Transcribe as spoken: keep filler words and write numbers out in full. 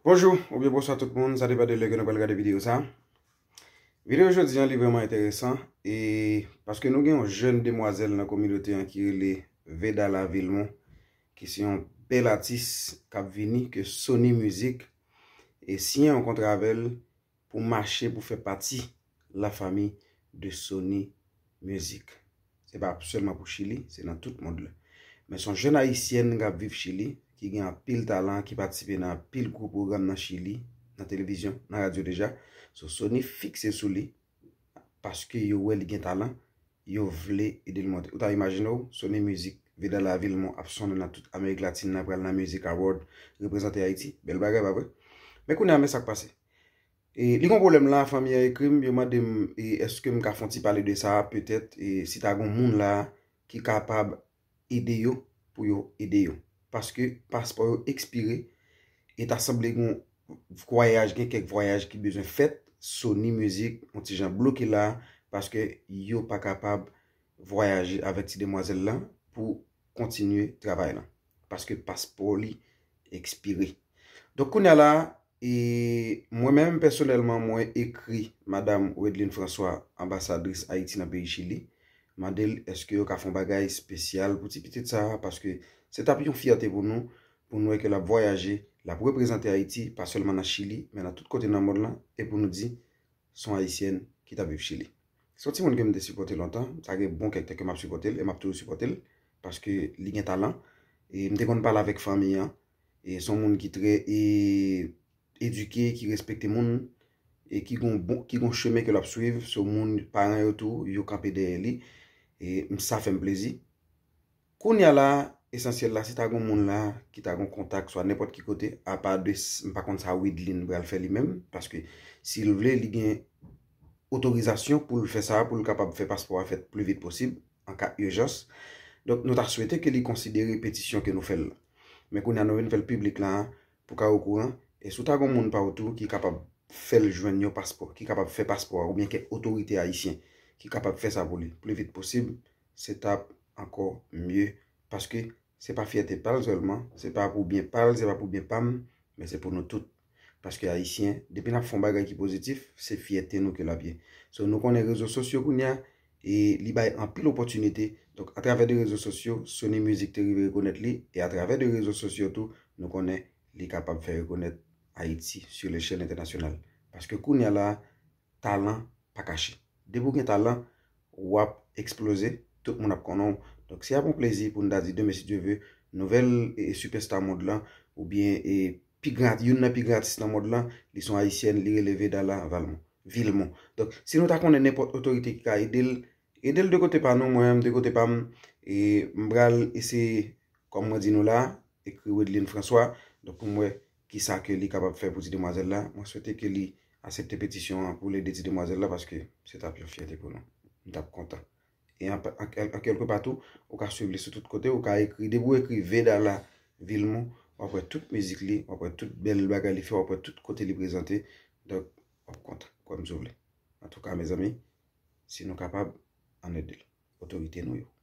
Bonjou oubyen bonswa tout moun, sa depann de lè ke nou pral gade videyo sa. Videyo jodi an li vrèman enteresan e paske nou gen yon jèn demwazèl nan kominote an ki rele Vedala Vilmont, ki se yon bèl atis k ap vini ke Sony Music e siyen yon kontra avè l pou mache, pou fè pati lafanmi de Sony Music. Se pa sèlman pou Chili, se nan tout mond lan. Men se yon jèn ayisyèn k ap viv Chili, ki gen anpil talan, ki patisipe nan anpil gwo pwogram nan Chili, nan televizyon, nan radyo deja. So Sony fikse sou li, paske yo wè li gen talan, yo vle ede l monte. Ou ta imajine w, Sony Music, Vedala Vilmont ap sonnen nan tout Amerik Latin nan, pral nan Music Award, reprezante Ayiti. Bèl bagay, pa vre? Men kounye a, men sa k pase. E, li gon pwoblèm la, fanmi an ekri m, yo mande m, e, èske m ka fè yon ti pale de sa, petèt, e, si ta gon moun la ki kapab ede yo, pou yo ede yo. Paske paspò yo ekspire, e ta sanble gon vwayaj, gen kèk vwayaj ki bezwen fèt, Sony Music, yon ti jan bloke la, paske yo pa kapab vwayaje avèk ti demwazèl la pou kontinye travay la. Paske paspò li ekspire. Donk, kounye a la, e mwen menm, pèsonèlman, mwen ekri Madam Wedline François, anbasadris Ayiti nan peyi Chili, mande l èske yo ka fè yon bagay espesyal pou ti pitit sa a, paske se t ap yon fyète pou nou, pou nou wè ke l ap vwayaje, l ap reprezante Ayiti, pa sèlman nan Chili, men nan tout kote nan mond lan, e pou nou di, se yon ayisyèn ki t ap viv Chili. Se yon timoun ke m te sipòte lontan, sa gen bon kèk tan ke m ap sipòte l, e m ap toujou sipòte l, paske li gen talan. E m te konn pale avèk fanmi an, e se yon moun ki trè, e, edike, ki respekte moun, e ki gon bon, ki gon chemen ke l ap swiv, se yon moun, paran yo tou, yo kanpe dèyè li, e m, sa fè m plezi. Kounye a la, esansyèl la, si ta gon moun la, ki ta gon kontak, swa nenpòt ki kote, apa de, s, m pa konn sa Wedline pral fè li menm, paske si l vle, li gen otorizasyon pou l fè sa, pou l kapab fè paspò a fèt pli vit posib, an ka ijans. Donk, nou ta swete ke li konsidere petisyon ke nou fè l la. Men kounye a, nou vin fè l piblik la, pou ka okouran, e si w ta gon moun pa w tou ki kapab fè l jwenn yon paspò, ki kapab fè paspò a, oubyen kèk otorite ayisyen ki kapab fè sa pou li, pli vit posib, se t ap ankò mye, paske se pa fyète pa l sèlman, se pa pou byen pa l, se pa pou byen pa m, men se pou nou tout. Paske ayisyen, depi n ap fè yon bagay ki pozitif, se fyète nou ke l ap ye. So, nou konnen rezo sosyo kounye a, e li bay anpil opòtinite. Donk, atravè de rezo sosyo, Sony Music te rive rekonèt li, e atravè de rezo sosyo tou, nou konnen li kapab fè rekonèt Ayiti sur l'échelle internationale. Paske kounye a la, talan pa kache. Depi w gen talan, w ap eksploze, tout moun ap konnen w. Donk, se ap yon plezi pou n ta di demen, si Dye ve, nouvèl, e, e, sipèsta mond lan, oubyen, e, pi gran, youn nan pi gran atis nan mond lan, li se yon ayisyèn, li rele Vedala Valmont, Vilmont. Donk, si nou ta konnen nenpòt otorite ki ka ede l, ede l de kote pa nou, mwen menm de kote pa m, e m pral eseye, kòm mwen di nou la, ekri Wedline François, donk pou m wè kisa ke li kapab fè pou ti demwazèl la. Mwen swete ke li aksepte petisyon an pou l ede ti demwazèl la, paske se t ap yon fyète pou nou. M t ap kontan. E an, an, an kèlke pa tou, ou ka swiv li sou tout kote, ou ka ekri, depi w ekri Vedala Vilmont, w ap wè tout mizik li, w ap wè tout bèl bagay li fè, w ap wè tout kote li prezante. Donk, w ap kontan, kwè m si w vle. Antouka, mezanmi, si nou kapab, ann ede l. Otorite nou yo.